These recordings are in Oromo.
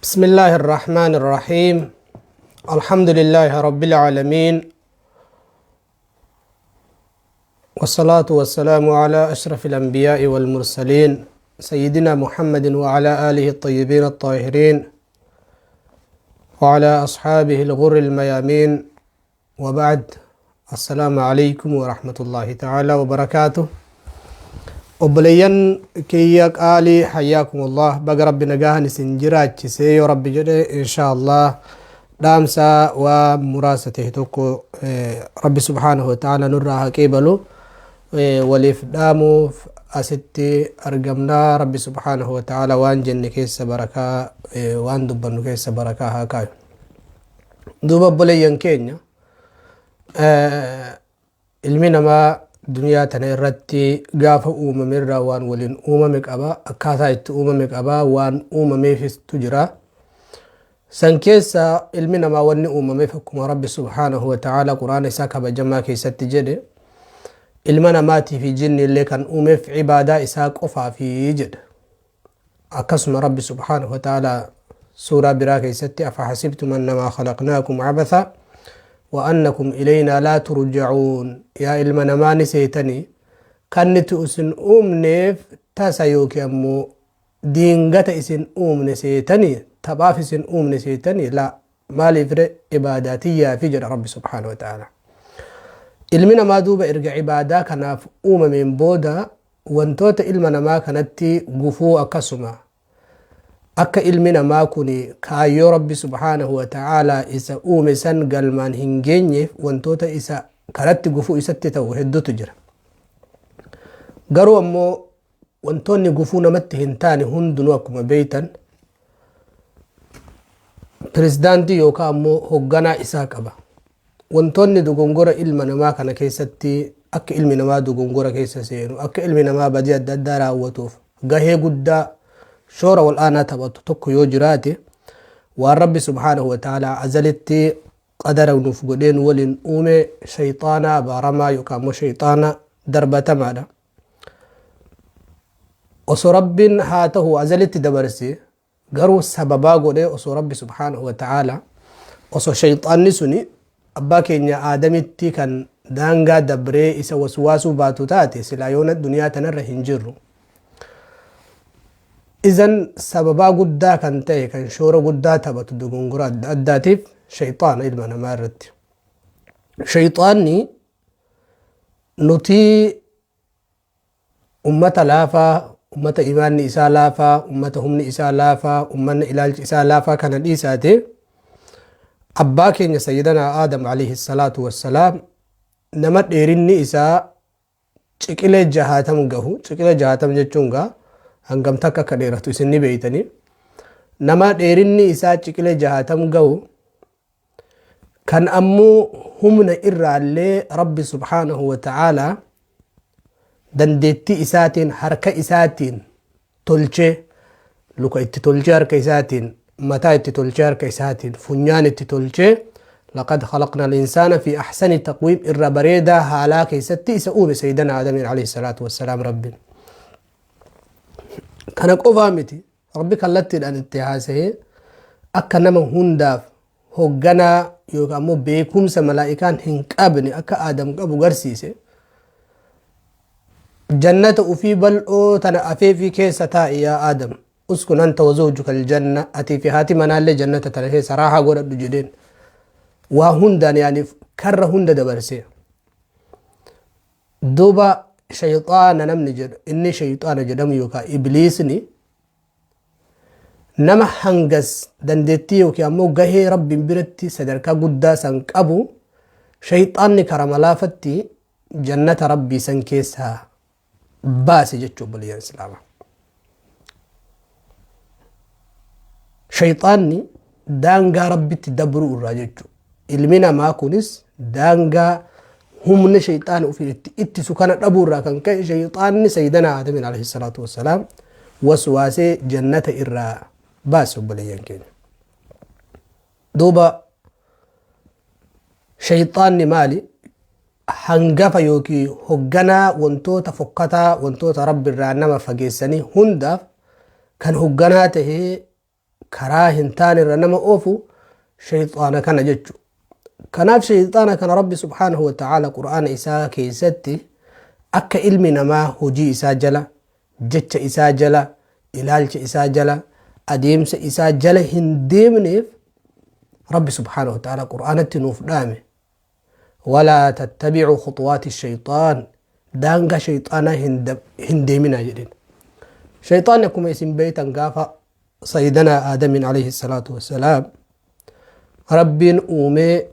بسم الله الرحمن الرحيم الحمد لله رب العالمين والصلاة والسلام على أشرف الأنبياء والمرسلين سيدنا محمد وعلى آله الطيبين الطاهرين وعلى أصحابه الغر الميامين وبعد السلام عليكم ورحمة الله تعالى وبركاته. Obboleeyyan kiyya qaalii, حياكم الله. Baga Rabbi nagahan isin jiraachisee. Yoo Rabbi jedhe, insha Allah, dhaamsa waa muraasa ta'e tokko, Rabbi سبحانه وتعالى nurraa haa qeebalu, waliif dhaamuuf asitti argamnaa. Rabbi سبحانه وتعالى waan jenne keessa barakaa, waan dubbannu keessa barakaa haa kaayu. Duuba obboleeyyan keenya, ilmi namaa duniyaa tana irratti gaafa uumame irraa waan waliin uumame qaba, akkaataa itti uumame qaba, waan uumameefistu jira. San keessa ilmi namaa wanni uumameef, akkuma Rabbi سبحانه وتعالى Quraana isaa kabajamaa keessatti jedhe, ilma namaatii fi jinni illee kan uumeef cibaadaa isaa qofaafi jedhe. Akkasuma Rabbi سبحانه وتعالى suuraa biraa keessatti, أفحسبتم أنما خلقناكم عبثا وأنكم إلينا لا ترجعون. Yaa ilma namaa, ni seetanii kan nuti isin uumneef tasa yookiin ammoo diingata isin uumne seetanii, taphaaf isin uumne seetanii? Laa, maaliif re? Ibaadaatiyyaafi jedha Rabbi سبحانه وتعالى. Ilmi namaa duuba erga cibaadaa kanaaf uumameen booda, wantoota ilma namaa kanatti gufuu, akkasuma akka ilmi namaa kun kaayyoo Rabbi سبحانه وتعالى isa uume san galmaan hin geenyeef wantoota isa karatti gufuu isatti ta'u hedduutu jira. Garuu ammoo wantoonni gufuu namatti hin taane hundinuu, akkuma beeytan, pirezidaantii yookaan ammoo hoogganaa isaa qaba. Wantoonni dogongora ilma namaa kana keessatti, akka ilmi namaa dogongora keessa seenu, akka ilmi namaa badii adda addaa raawwatuuf gahee guddaa, shoora wal'aanaa taphatu tokko yoo jiraate, waan Rabbi سبحانه وتعالى azalitti qadara nuuf godheen waliin uume, shayxaana abaaramaa yookaan ammoo shayxaana darbatamaadha. Osoo Rabbiin haa ta'u azalitti dabarse, garuu sababaa godhee, osoo Rabbi سبحانه وتعالى, osoo shayxaanni suni abbaa keenya Aadamitti kan daangaa dabree isa waswaasuu baatu taate, silaa yoona duniyaa tanarra hin jirru. Izan sababaa guddaa kan ta'e, kan shoora guddaa taphatu dogongora adda addaatiif, shayxaana ilma namaa irratti. Shayxaanni nuti ummata laafaa, ummata imaanni isaa laafaa, ummata humni isaa laafaa, ummanni ilaalchi isaa laafaa kana dhiisaate, abbaa keenya سيدنا Aadam عليه الصلاة والسلام, nama dheerinni isaa ciqilee 60 gahu. Ciqilee 60 jechuun gaa hangam takka akka dheeratu isin ni beeytanii. Nama dheerinni isaa ciqilee 60 gahu, kan ammoo humna irraallee Rabbi سبحانه وتعالى dandeettii isaatiin harka isaatiin tolchee, luka itti tolchee harka isaatiin, mataa itti tolchee harka isaatiin, funyaan itti tolchee, لقد خلقنا الإنسان في أحسن تقويم, irra bareedaa haalaa keessatti isa uume سيدنا Aadamiin عليه الصلاة والسلام. Rabbiin kana qofaa miti, Rabbi kallattiidhaan itti haasa'ee akka nama hundaaf hogganaa yookaan ammoo beekumsa malaa'ikaan hin qabne akka Aadam qabu garsiise. Jannata ufii bal'oo tana afeefii keessa taa'i, yaa Aadam, اسكن أنت وزوجك الجنة, atii fi haati manaallee jannata tana keessa raahaa godhadhu jedheen. Waa hundaan yaani karra hunda dabarse. Duuba shayxaana namni jedhu, inni shayxaana jedhamu yookaan ibliisni, nama hangas dandeettii yookiin ammoo gahee Rabbiin biratti sadarkaa guddaa san qabu, shayxaanni kara laafatti jannata Rabbii san keessaa baase jechuu, obboleeyyan Islaamaa. Shayxaanni daangaa Rabbitti dabruu irraa jechuu. Ilmi namaa kunis daangaa humna shayxaana ofii itti ittisu kana dhabuu irraa kan ka'e, shayxaanni سيدنا Aadamiin عليه الصلاة والسلام waswaasee jannata irraa baase, obboleeyyan keenya. Duuba shayxaanni maali? Hangafa yookiin hogganaa wantoota fokkataa, wantoota Rabbi irraa nama fageessanii hundaaf kan hogganaa tahee. Karaa hin taane irra nama oofu shayxaana kana jechu. Kanaaf shayxaana kana Rabbi subhaanahu wa ta'aala Qur'aana isaa keessatti akka ilmi namaa hojii isaa jala, jecha isaa jala, ilaalcha isaa jala, adeemsa isaa jala hin deemneef Rabbi subhaanahu wa ta'aala Qur'aanatti nuuf dhaame. Walaa tattabi'uu khuxuwaati shayxaan, daangaa shayxaanaa hin deeminaa jedheen. Shayxaanni akkuma isin beektan gaafa Sayyidanaa Aadamiin alayhi salaatu wassalaam Rabbiin uumee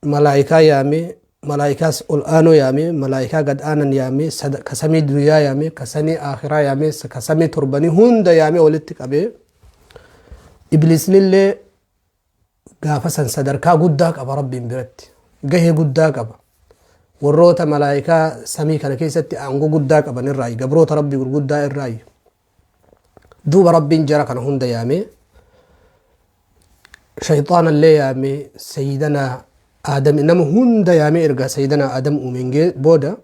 malaayikaa yaamee, malaayikaas ol aanoo yaamee, malaayikaa gad aanan yaamee, ka samii duniyaa yaamee, ka samii aakhiraa yaamee, ka samii torbanii hunda yaamee walitti qabee, Ibliisnillee gaafa san sadarkaa guddaa qaba Rabbiin biratti. Gahee guddaa qaba. Warroota malaayikaa samii kana keessatti aangoo guddaa qaban irraayi. Gabroota Rabbii gurguddaa irraayi. Duuba Rabbiin jara kana hunda yaamee, shayxaanallee yaamee, Sayyidanaa Aadam nama hunda yaamee, erga Sayyidanaa Aadam uumeen booda,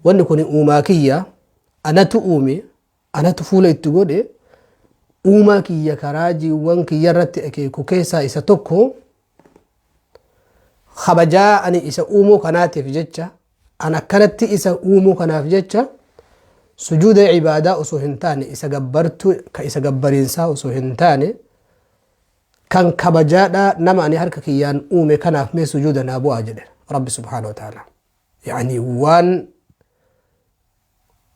wanni kun uumaa kiyya, anatu uume, anatu fuula itti godhe, uumaa kiyya karaa jiiwwan kiyya irratti akeeku keessaa isa tokko, kabajaa ani isa uumuu kanaatiif jecha, an akkanatti isa uumuu kanaaf jecha, sujuuda ibaadaa osoo hin taane, isa gabbartu ka isa gabbariinsaa osoo hin taane, kan kabajaadhaa nama ani harka kiyyaan uume kanaaf mee sujuuda naa bu'aa jedhe Rabbi subhaanahu wa ta'ala. Yani waan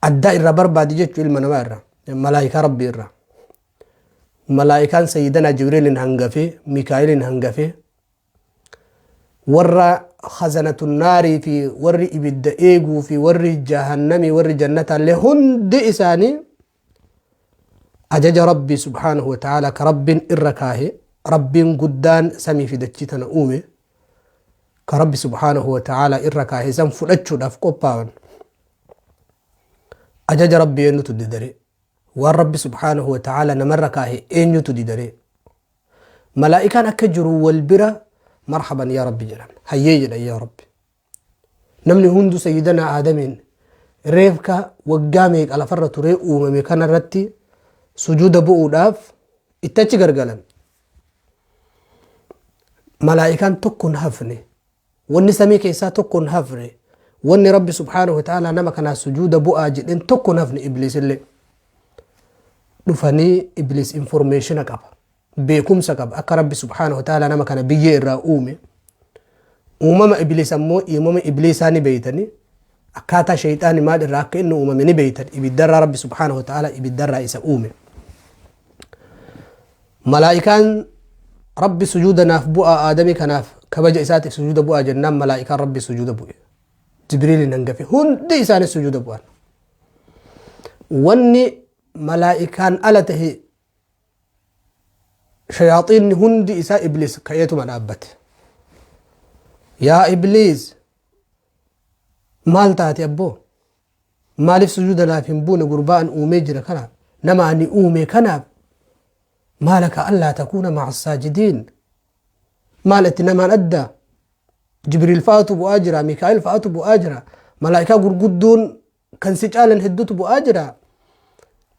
addaa irraa barbaade jechuu ilma namaa irraa, malaayikaa Rabbii irraa. Malaayikaan Sayyidanaa Jibriilin hangafee, Mikaa'ilin hangafee, warra khazanatun naarii fi warri ibidda eeguu fi warri jahannamii, warri jannataallee hundi isaanii ajaja Rabbii subhaanahu wa ta'ala ka Rabbiin irra kaahe, Rabbiin guddaan samii fi dachii tana uume, ka Rabbi subhaanahu wa ta'ala irra kaahe san fudhachuudhaaf qophaawan. Ajaja Rabbii eenyutu didare? Waan Rabbi subhaanahu wa ta'ala namarra kaahe eenyutu didare? Malaa'ikaan akka jiru wal bira marhaban yaa Rabbi jedhan. Hayyee jedhan yaa Rabbi. Namni hundu Sayyidanaa Aadamiin reefka waggaa meeqa lafarra turee uumame kanarratti sujuuda bu'uudhaaf itti achi gargalan. Malaa'ikaan tokko hin hafne. Wanni samii keessaa tokko hin hafne. Wanni Rabbi subhaanahu wa ta'aalaa nama kanaa sujuuda bu'aa jedheen tokko hin hafne, Ibliisillee. Dhufanii Ibliis informeeshina qaba. Beekumsa qaba. Akka Rabbi subhaanahu wa ta'aalaa nama kana biyyee irraa uume. Uumama Ibliis ammoo uumama Ibliisaa ni beeytani. Akkaataa shayxaani maal irraa akka inni uumame ni beeytan. Ibiddarraa Rabbi subhaanahu wa ta'aalaa ibiddarraa isa uume. Malaa'ikaan Rabbi sujuuda naaf bu'aa, Aadamii kanaaf kabaja isaatiif sujuuda bu'aa jennaan, malaa'ikaan Rabbi sujuuda bu'e. Jibriiliin hangafe hundi isaanis sujuuda bu'an. Wanni malaa'ikaan ala tahe shayaaxiinni hundi isaa Ibliis ka'eetuma dhaabbate. Yaa Ibliis, maal taate abboo? Maaliif sujuuda naaf hin buune gurbaa an uumee jira kanaaf? Nama ani uume kanaaf maalaka allaa takuuna ma'a saajidiin? Maal itti namaan addaa? Jibriil fa'atu bu'aa jira, Mikaa'il fa'atu bu'aa jira, malaa'ikaa gurguddoon kan si caalan hedduutu bu'aa jira.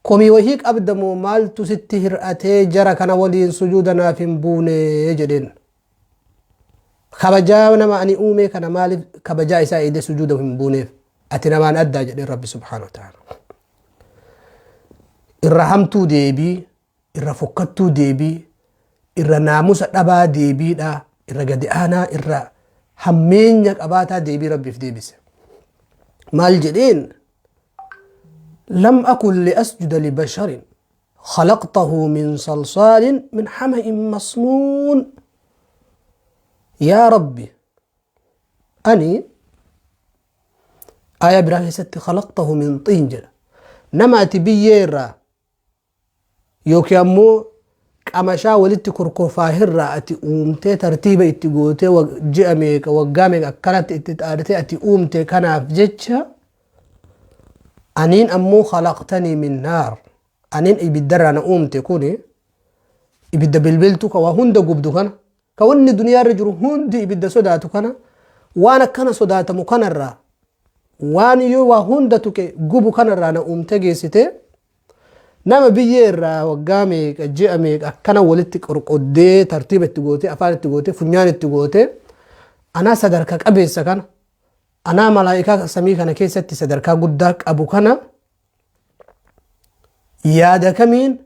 Komii wahii qabda moo maaltu sitti hir'atee jara kana waliin sujuuda naaf hin buune jedheen. Kabajaa nama ani uumee kana maaliif kabajaa isaa eegdee sujuuda hin buuneef? Ati namaan addaa jedheen Rabbi subhaanahu wa ta'ala. Irra hamtuu deebii, irra fokkattuu deebii, irra naamusa dhabaa deebiidha, irra gadi aanaa, irra hammeenya qabaataa deebii Rabbiif deebise. Maal jedheen? Lam akun liasjuda libasharin khalaqtahu min salsaalin min hama'in masnuun. Yaa Rabbi, ani aayaa biraa keessatti khalaqtahu min xiin jedha. Nama ati biyyee irraa yookiin ammoo qamashaa walitti korkorfaahirraa ati uumtee, tartiiba itti gootee, ji'a meeqa, waggaa meeqa akkanatti itti xaartee ati uumte kanaaf jecha, aniin ammoo khalaqtanii min naar, aniin ibiddarraa na uumte, kuni ibidda bilbiltu ka waa hunda gubdu kana, ka wanni duniyaarra jiru hundi ibidda sodaatu kana, waan akkana sodaatamu kanarraa, waan yoo waa hunda tuqe gubu kanarraa na uumte geessite. Nama biyyee irraa waggaa meeqa ji'a meeqa akkana walitti qorqoddee, tartiiba itti gootee, afaan itti gootee, funyaan itti gootee, anaa sadarkaa qabeessa kana, anaa malaa'ikaa samii kana keessatti sadarkaa guddaa qabu kana, yaada kamiin,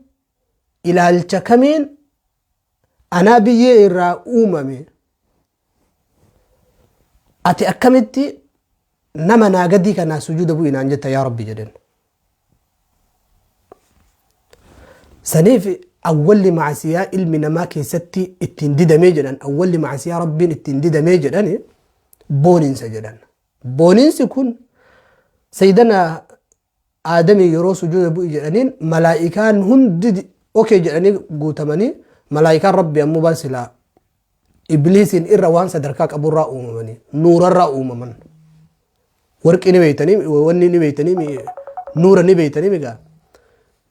ilaalcha kamiin anaa biyyee irraa uumame ati akkamitti nama naa gadii kanaa sujuuda bu'i naan jetta yaa Rabbi jedheen. Saniif awwalli macasiyaa ilmi namaa keessatti ittiin didamee jedhan, awwalli macasiyaa Rabbiin ittiin didamee jedhan booninsa jedhan. Booninsi kun sayyidana Aadamii yeroo sujuuda bu'i jedhaniin malaa'ikaan hundi okee jedhanii guutamanii, malaa'ikaan Rabbi ammoo bar silaa Ibliisiin irra waan sadarkaa qaburraa uumamanii, nuurarraa uumaman. Warqii ni beeytanii, wanni ni beeytanii, nuura ni beeytanii migaa.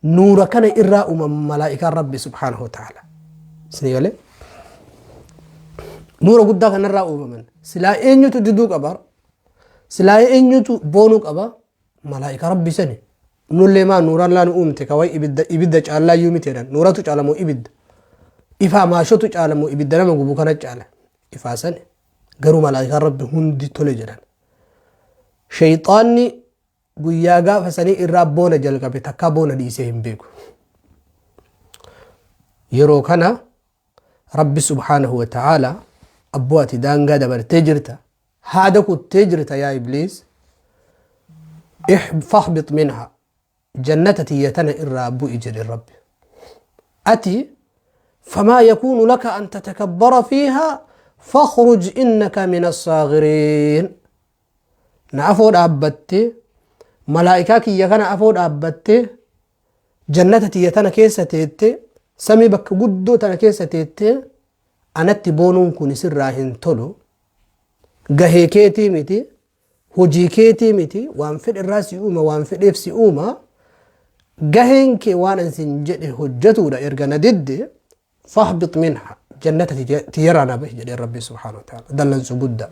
Nuura kana irraa uumaman malaa'ikaan Rabbi subhaanahu wa ta'ala. Isinii galee? Nuura guddaa kanarraa uumaman. Silaa eenyutu diduu qaba? Silaa eenyutu boonuu qaba? Malaa'ika Rabbi sani. Nullee maa nuuraan laa nu uumte ka way ibidda ibidda caallaa iyyuu miti jedhan. Nuuratu caala moo ibidda? Ifaa maashotu caala moo ibidda nama gubu kana caala? Ifaa sani. Garuu malaa'ikaan Rabbi hundi tole jedhan. Shayxaanni guyyaa gaafa sanii irraa boona jalqabe, takkaa boona dhiisee hin beeku. Yeroo kana Rabbi subhaanahu wa ta'aala, abboo ati daangaa dabartee jirta, haada kuttee jirta yaa Ibliis, fahbit minha, jannata tiyya tana irraa bu'i jedhe Rabbi. Ati famaa yakuunu laka an tatakabbara fiihaa fakhruj innaka min assaagiriin. Na afoo dhaabbattee, malaa'ikaa kiyya kana afoo dhaabbattee, jannata tiyya tana keessa teettee, samii bakka guddoo tana keessa teettee anatti boonuun kun sirraa hin tolu. Gahee keetii miti, hojii keetii miti, waan fedhe irraa si uuma, waan fedheef si uuma. Gaheen kee waan an sin jedhe hojjetuudha, erga na didde fahbit minha, jannata tiyyarraa na bahi jedheen Rabbi subhaanahu wa ta'ala. Dallansuu guddaa.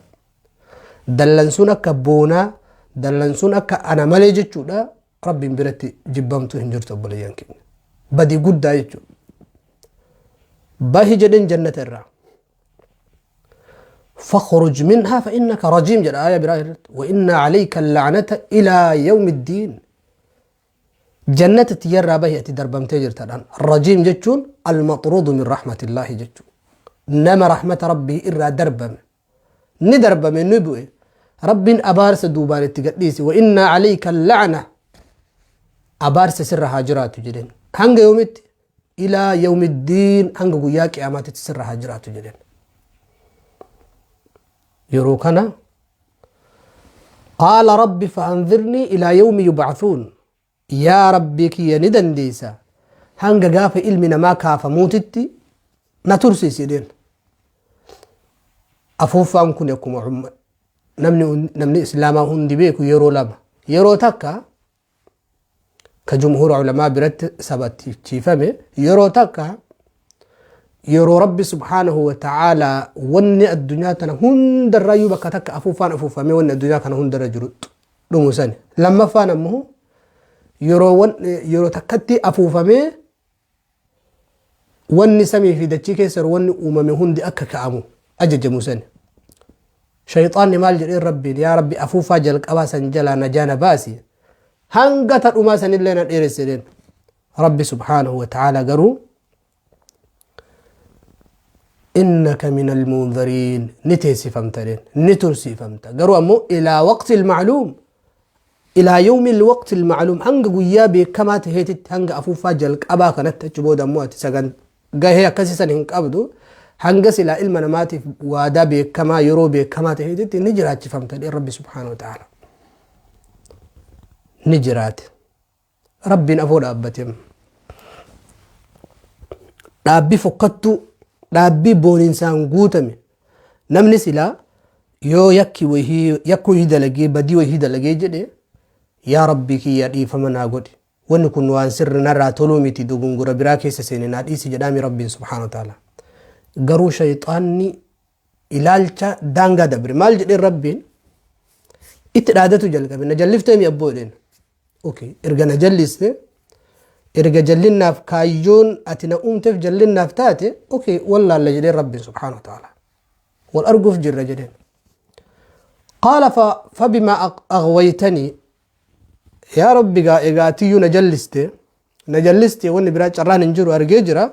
Dallansuun akka boonaa, dallansuun akka ana malee jechuudha, Rabbiin biratti jibbamtuu hin jirtu obboleeyyan keenya. Badii guddaa jechuudha. Bahi jedheen jannata irraa. فاخرج منها فإنك رجيم jedha آية biraa irratti. وإن عليك اللعنة إلى يوم الدين. Jannata tiyyarraa bahi, ati darbamtee jirtadhaan. Rajiim jechuun المطرود من رحمة الله jechuudha. Nama rahmata Rabbii irraa darbame. Ni darbame, ni bu'e. Rabbiin abaarsa duubaan itti gadhiise. وإن عليك اللعنة, abaarsa sirra haa jiraatu jedheen. Hanga yoomitti? إلى يوم الدين, hanga guyyaa qiyaamaatitti sirra haa jiraatu jedheen. Yeroo kana قال رب فأنظرني إلى يوم يبعثون, yaa Rabbii kiyya, ni dandeessa, hanga gaafa ilmi namaa kaafamuutitti na tursiisi jedheen. Afuuffaan kun akkuma namni islaamaa hundi beeku yeroo lama. Yeroo takka ka jumhuura ulamaa biratti sabachiifame, yeroo takka yeroo Rabbi subhaanahu wa ta'aalaa wanni addunyaa tana hundarraayyuu bakka takka afuuffaan afuuffamee wanni addunyaa kana hundarra jiru dhumu sani. Lammaffaan ammoo yeroo takkatti afuufamee wanni samii fi dachii keessa jiru, wanni uumame hundi akka ka'amu ajajamu sani. Shayxaanni maal jedheen Rabbiin? Yaa Rabbi, afuuffaa jalqabaa san jalaa najaa na baasi. Hanga ta dhumaa sanillee na dheeresse jedheen. Rabbi subhaanahu wa ta'aalaa garuu إنك من المنظرين, ni teessifamta jedheen, ni tursiifamta, garuu ammoo إلى وقت المعلوم, إلى يوم الوقت المعلوم, hanga guyyaa beekamaa taheetitti, hanga afuuffaa jalqabaa kanatti. Achi booda ammoo ati sagan gahee akkasii san hin qabdu, hanga silaa ilma namaatiif waadaa beekamaa, yeroo beekamaa taheetitti ni jiraachifamta jedheen Rabbi subhaanahu wa ta'ala. Ni jiraate. Rabbiin afoo dhaabbate. Dhaabbii fokkattuu, dhaabbii booninsaan guutame. Namni silaa yoo yakki wayii, yakka wayii dalagee, badii wayii dalagee jedhe, yaa Rabbii kiyya, dhiifama naa godhi. Wanni kun waan sirri narraa toluu miti, dogongora biraa keessa seene, naa dhiisi jedhaami Rabbiin subhaanahu wa ta'ala. Garuu shayxaanni ilaalcha daangaa dabre. Maal jedheen Rabbiin? Itti dhaadatu jalqabe. Na jalliftee mi abboo jedheen. Okay, erga na jalliste Erga jallinnaaf kaayyoon ati na uumteef jallinnaaf taate, okay, wallaalla jedheen Rabbiin subhaanahu wa ta'ala. Wal arguuf jirra jedheen. Qaala fabimaa aghwaytanii, yaa Rabbi gaa egaa atiyyuu na jalliste, na jalliste, wanni biraa carraan hin jiru, argee jira,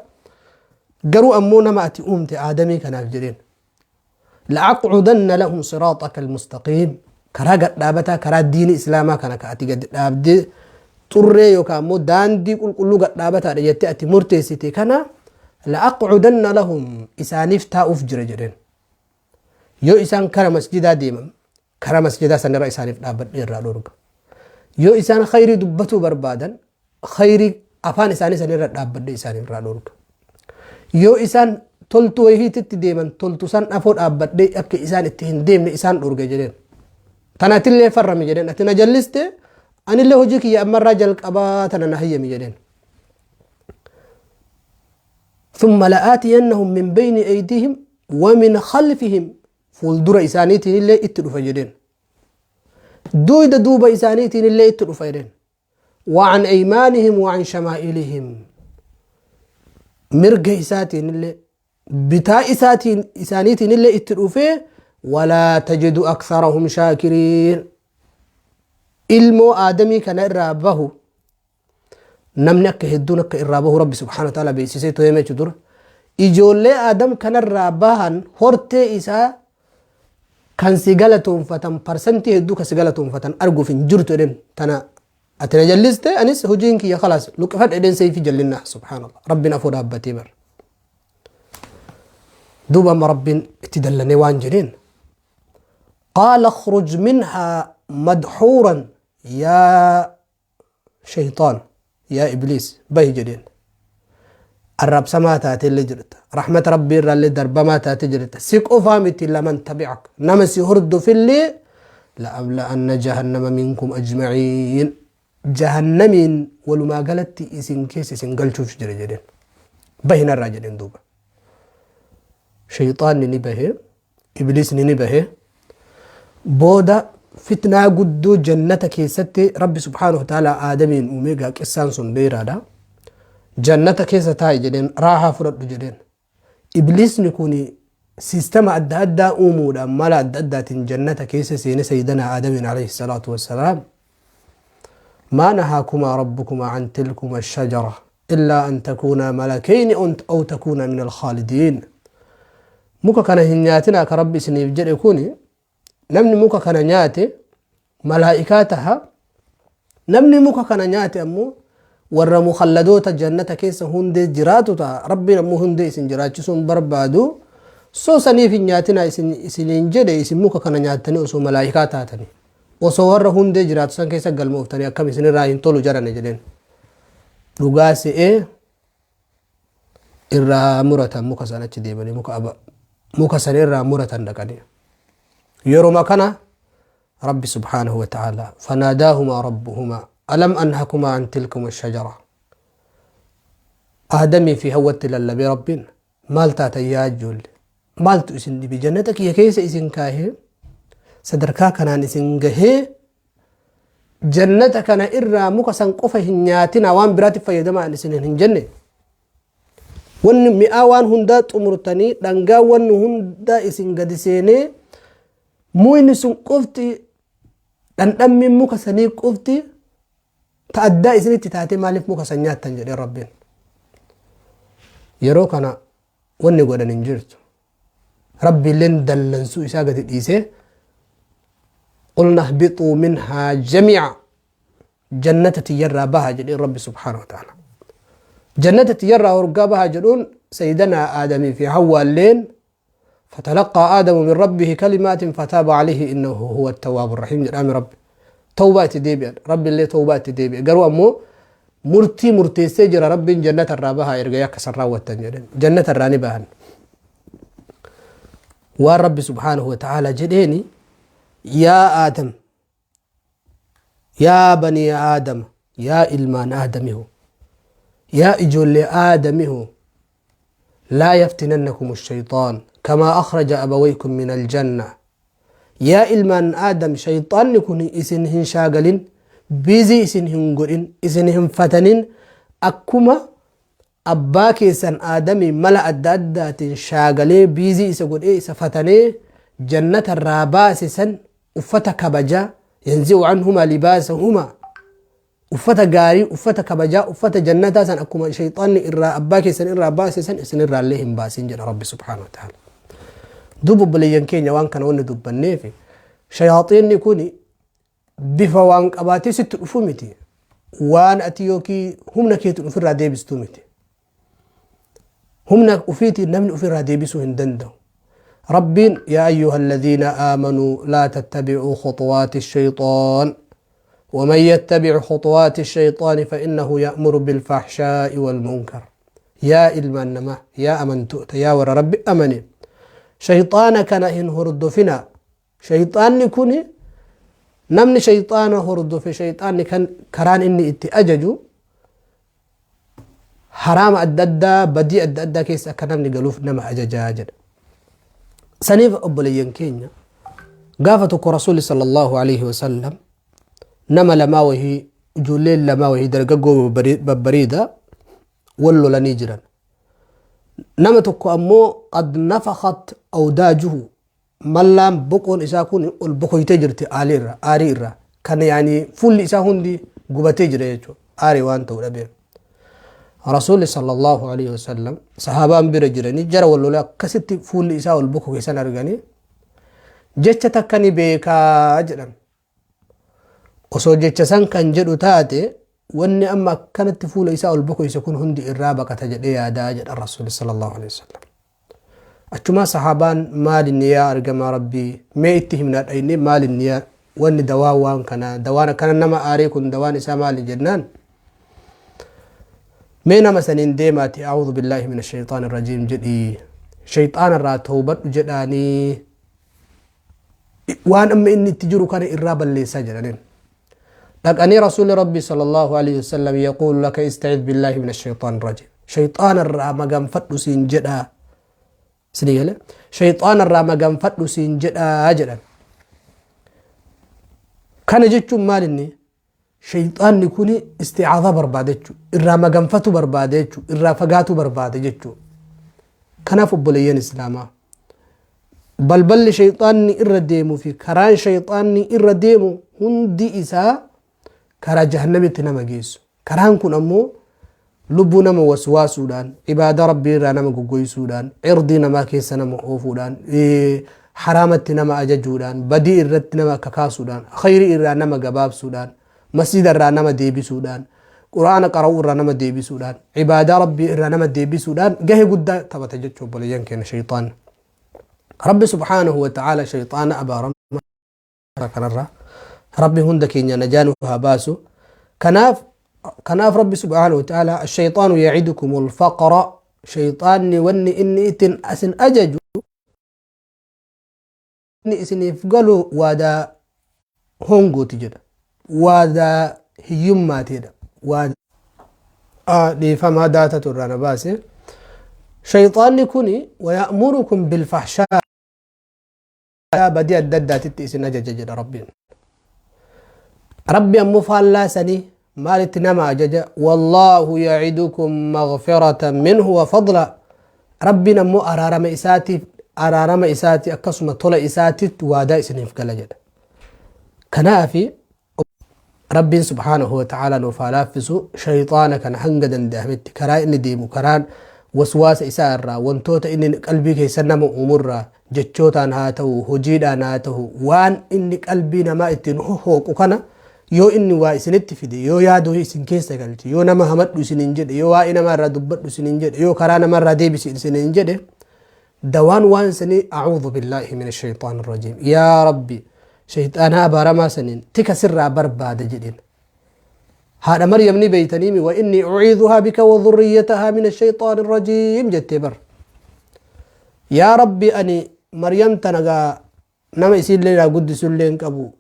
garuu ammoo nama ati uumte Aadamii kanaaf jedheen. La'aqcudanna lahum siraaxaka almustaqiim, karaa gadhaabataa, karaa diini islaamaa kana ka ati gad dhaabdee xurree yookaan ammoo daandii qulqulluu gadhaabataadha jettee ati murteessite kana, la'aqcudanna lahum, isaaniif taa'uuf jira jedheen. Yoo isaan kara masjidaa deeman, karaa masjidaa sanirra isaaniif dhaabbadhee irraa dhorga. Yoo isaan khayrii dubbatuu barbaadan, khayrii afaan isaanii sanirra dhaabbadhee isaaniif irraa dhorga. Yoo isaan toltuu wayiititti deeman, toltu san afoo dhaabbadhee akka isaan itti hin deemne isaan dhorga jedheen. Tanatillee farrami jedheen, ati na jalliste, anillee hojii kiyya ammarraa jalqabaa, tana na hayyami jedheen. ثم لآتينهم من بين أيديهم ومن خلفهم، fuuldura isaaniitiin illee itti dhufa jedheen, duyda duuba isaaniitiin illee itti dhufa jedheen, وعن أيمانهم وعن شمائلهم، mirga isaatiin illee bitaa isaatiin isaaniitiin illee itti dhufee, ولا تجد أكثرهم شاكرين. Ilmoo Aadamii kana irraa bahu namni akka hedduun akka irraa bahu Rabbi subhaanahu wa ta'ala beeksisee to'ame jechuudha. Dura ijoollee Aadam kanarraa bahan, hortee isaa kan si galatoonfatan, parsantii hedduu kan si galatoonfatan arguuf hin jirtu jedheen. Tana ati na jalliste, anis hojiin kiyya khalaas luqqifadha jedheen, seeyfii jallinnaa. Subhaanallah, Rabbiin afoo dhaabbatee bar. Duuba amma Rabbiin itti dallanee waan jedheen: قال اخرج منها مدحورا يا شيطان، يا إبليس، bahi jedheen. Arrabsamaa taatellee jirta, rahmata Rabbii irraallee darbamaa taate jirta. Si qofaa miti, لمن تبعك، nama si hordofillee، لأملأن جهنم منكم أجمعين، jahannamiin walumaa galatti isin keessa isin galchuuf jira jedheen. Bahinarraa jedheen. Duuba shayxaanni ni bahe, Ibliisni ni bahe. Booda fitnaa guddoo jannata keessatti Rabbi subhaanahu wa ta'ala Aadamiin uumee, gaa qissaan sun dheeraadha. Jannata keessa taa'i jedheen, raahaa fudhadhu jedheen. Ibliisni kun siistama adda addaa uumuudhaan, mala adda addaatiin jannata keessa seene. Sayyidana Aadamiin عليه الصلاة والسلام: ما نهاكما ربكما عن تلكما الشجرة إلا أن تكونا ملكين أو تكونا من الخالدين. Muka kana hin nyaatinaa ka Rabbi isiniif jedhe kuni, namni muka kana nyaate malaa'ikaa taha, namni muka kana nyaate ammoo warra mukhalladoota jannata keessa hundee jiraatu ta'a. Rabbiin ammoo hundee isin jiraachisuun barbaadu, soo saniif hin nyaatinaa isiniin jedhe. Isin muka kana nyaattanii osoo malaa'ikaa taatanii, osoo warra hundee jiraatu san keessa galmooftanii, akkam isinirraa hin tolu jarane jedheen. Dhugaa se'ee irraa muratan muka san. Achi deemanii muka aba muka san irraa muratan dhaqanii. Yeroma kana Rabbi subhaanahu wa ta'ala: فناداهما ربهما ألم أنهكما عن تلكما الشجرة. Aadamii fi Hawwatti lallabee Rabbiin: maal taatan yaa ijoollee? Maaltu isin dhibe? Jannata kiyya keessa isin kaahee, sadarkaa kanaan isin gahee, jannata kana irraa muka san qofa hin nyaatina, waan biraatti fayyadamaa isin hin jenne? Wanni mi'aa waan hundaa xumurtanii, dhangaa wanni hundaa isin gadi seenee, muyni sun qofti, dhandhammiin muka sanii qofti ta addaa isinitti taatee, maaliif muka san nyaattan jedhee Rabbiin. Yeroo kana wanni godhan hin jirtu. Rabbiilleen dallansuu isaa gadi dhiisee: قلنا اهبطوا منها جميعا، jannata tiyyarraa baha jedheen Rabbi subhaanahu wa ta'ala. Jannata tiyyarraa horgaa baha jedhuun. Sayyidana Aadamii fi Hawwaalleen: فتلقى آدم من ربه كلمات فتاب عليه إنه هو التواب الرحيم jedhaame. Rabbi tawbaa itti deebi'an, Rabbi illee tawbaa itti deebi'e. Garuu ammoo murtii murteessee jira Rabbiin, jannata irraa bahaa erga yakka san raawwattan jedhan. Jannata irraa ni bahan. Waan Rabbi subhaanahu wa ta'ala jedheeni: يا آدم، يا بني آدم، yaa ilmaan Aadamihu, yaa ijoollee Aadamihu، لا يفتننكم الشيطان كما أخرج أبويكم من الجنة. Yaa ilmaan Aadam, shayxaanni kun isin hin shaagalin, busy isin hin godhin, isin hin fatanin. Akkuma abbaa keessan Aadamii mala adda addaatiin shaagalee biizii isa godhee isa fatanee jannata irraa baase san, uffata kabajaa, yanzi'u anhumaa libaasahuma, uffata gaarii, uffata kabajaa, uffata jannataa san akkuma shayxaanni irraa abbaa keessan irraa baase san isin irraallee hin baasin jedha Rabbi subhaanahu wa ta'ala. Duuba obboleeyyan keenya, waan kana wanni dubbanneef, shayaaxiinni kun bifa waan qabaatee sitti dhufu miti. Waan ati yookiin humna keetiin ofirraa deebistu miti. Humna ofiitiin namni ofirraa deebisuu hin danda'u. Rabbiin يا أيها الذين آمنوا لا تتبعوا خطوات الشيطان ومن يتبع خطوات الشيطان فإنه يأمر بالفحشاء والمنكر. Yaa ilmaan namaa, yaa amantoota, yaa warra Rabbi amane, shayxaana kana hin hordofinaa. Shayxaanni kun, namni shayxaana hordofe, shayxaanni kan karaan inni itti ajaju haraama adda addaa, badii adda addaa keessa akka namni galuuf nama ajajaa jedha. Saniif obboleeyyan keenya, gaafa tokko Rasuulli صلى الله عليه وسلم nama lamaa wahii, ijoolleen lamaa wahii, dargaggoo babbariida wal lolanii jiran. Nama tokko ammoo قد نفخت أوداجه, mallaan boqoon isaa kun ol bokoytee jirti aarii irra, aarii irra kan yaani fuulli isaa hundi gubatee jira jechuudha, aarii waan ta'u dhabeef. Rasuulli صلى الله عليه وسلم sahaabaan bira jiranii jara wal lolee akkasitti fuulli isaa ol bokoke san arganii, jecha takka ni beekaa jedhan. Osoo jecha san kan jedhu taate, wanni amma akkanatti fuula isaa ol bokoyse kun hundi irraa baqata jedhee yaadaa jedhan Rasuulli صلى الله عليه وسلم. Achumaa sahaabaan, "Maal inni yaa argamaa Rabbii? Mee itti himnaa dhayne, maal inni yaa wanni dawaa waan kana, dawaan akkana nama aaree kun dawaan isaa maali?" jennaan, "Mee nama saniin deemaati أعوذ بالله من الشيطان الرجيم jedhii, shayxaana irraa toobadhu jedhaanii, waan amma inni itti jiru kana irraa balleessaa" jedhaniin. Dhaqanii Rasuulli Rabbii صلى الله عليه وسلم يقول لك استعذ بالله من الشيطان الرجيم, shayxaana irraa maganfadhu siin jedhaa, isinii gale, shayxaana irraa maganfadhu siin jedhaa jedhan. Kana jechuun maal inni? Shayxaanni kun isti'aadha barbaada jechuudha. Irraa maganfatu barbaada jechuudha. Irraa fagaatu barbaada jechuudha. Kanaaf obboleeyyan Islaamaa, balballi shayxaanni irra deemuu fi karaan shayxaanni irra deemu hundi isaa karaa jahannamitti nama geessu. Karaan kun ammoo lubbuu nama waswaasuudhaan, ibaadaa Rabbii irraa nama goggoysuudhaan, irdii namaa keessa nama oofuudhaan, haraamatti nama ajajuudhaan, badii irratti nama kakaasuudhaan, khayrii irraa nama gabaabsuudhaan, masjida irraa nama deebisuudhaan, Quraana qara'uu irraa nama deebisuudhaan, ibaadaa Rabbii irraa nama deebisuudhaan gahee guddaa taphata jechuu obboleeyyan keenya shayxaan. Rabbi سبحانه وتعالى shayxaana abaarama kanarraa Rabbi hunda keenya najaa nu haa baasu. Kanaaf Rabbi سبحانه وتعالى الشيطان يعدكم الفقر, shayxaanni wanni inni ittiin asin ajaju, inni isiniif galu waadaa hongooti jedha, waadaa hiyyummaatiidha. Waadaa dhiifamaa daatatu irraa na baase. Shayxaanni kuni ويأمركم بالفحشاء, badii adda addaatitti isin ajaja jedha Rabbiin. Rabbi ammoo faallaa sanii maalitti nama ajaja? والله يعدكم مغفرة منه وفضلا. Rabbiin ammoo araarama isaatiif, araarama isaati, akkasuma tola isaatitti waadaa isiniif gala jedha. Kanaafi Rabbiin سبحانه وتعالى nuuf haa laaffisu. Shayxaana kana hanga danda'ametti karaa inni deemu, karaan waswaasa isaa irraa, wantoota inni qalbii keessa nama uumurraa, jechootaan haa ta'u, hojiidhaan haa ta'u, waan inni qalbii namaa ittiin hohooqu kana, yoo inni waa isinitti fide, yoo yaaduu isin keessa galche, yoo nama hamadhu isiniin jedhe, yoo waa'ee namaa irraa dubbadhu isiniin jedhe, yoo karaa namarraa deebisi isiniin jedhe, dawaan waan sanii أعوذ بالله من الشيطان الرجيم, yaa Rabbi, shayxaanaa abaaramaa saniin tika sirraa barbaada jedhin. Haadha Maryam ni beeytaniimi, وإني أعيذها بك وذريتها من الشيطان الرجيم jettee bar. Yaa Rabbi, ani Maryam tanagaa nama isiillee naa guddisullee hin qabu,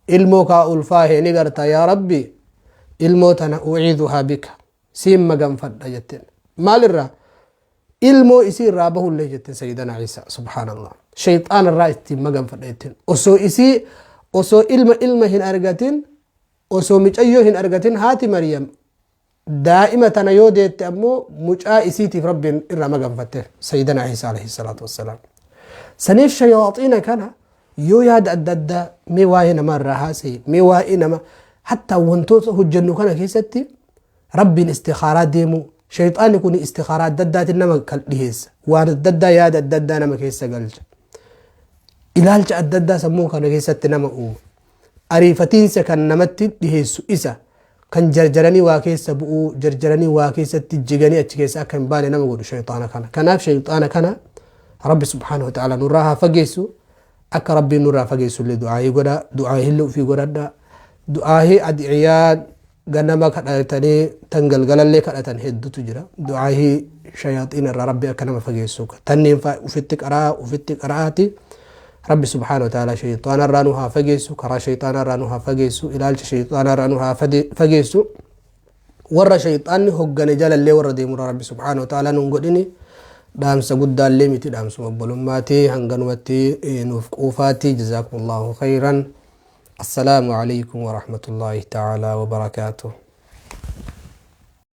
ilmoo kaa ulfaahe ni garta, yaa Rabbi, ilmoo tana أعيذها بك, siin maganfadha jetteen. Maalirraa? Ilmoo isii irraa bahullee jetteen. Sayyidana Ciisa, سبحان الله, shayxaan irraa ittiin maganfadha jetteen. Osoo isii, osoo ilma hin argatin, osoo micayyoo hin argatin, haati Maryam Daa'ima tana yoo deette ammoo mucaa isiitiif Rabbiin irraa maganfatte Sayyidana Iisaa alayhi salaatu wassalaam. Saniif shayaaxiina kana yoo yaada adda addaa mee waa'ee namaa irraa haasa'e, mee waa'ee nama hattaa wantoota hojjennu kana keessatti Rabbiin istikhaaraa deemuu, shayxaanni kun istikhaaraa adda addaatiin nama kan dhiheessa, waan adda addaa yaada adda addaa nama keessa galcha, ilaalcha adda addaa sammuu kana keessatti nama uuma, ariifatiinsa kan namatti dhiheessu isa kan jarjaranii waa keessa bu'uu, jarjaranii waa keessatti jiganii achi keessa akka hin baane nama godhu shayxaana kana. Kanaaf shayxaana kana Rabbi subhaanahu wa ta'ala nurraa haa fageessu. Akka Rabbiin nurraa fageessu illee du'aahii godha, du'aahii illee ofii godhadha. Du'aahii ad'iyaan ganama kadhatanii tan galgalallee kadhatan hedduutu jira. Du'aahii shayaaxiina irraa Rabbi akka nama fageessu tanneen faa ufitti qaraa, ufitti qara'aati. Rabbi subhaanahu wa ta'ala shayxaana irraa nu haa fageessu, karaa shayxaana irraa nu haa fageessu, ilaalcha shayxaana irraa nu haa fageessu. Warra shayxaanni hoggane jalallee warra deemurra Rabbi subhaanahu wa ta'ala nun godhini. Dhaamsa guddaallee miti, dhaamsuma obbolummaati, hanganumatti nuuf quufaati. Jazaakumullahu khayran. Assalaamu alaikum wa rahmatullahi ta'ala wa barakaatuh.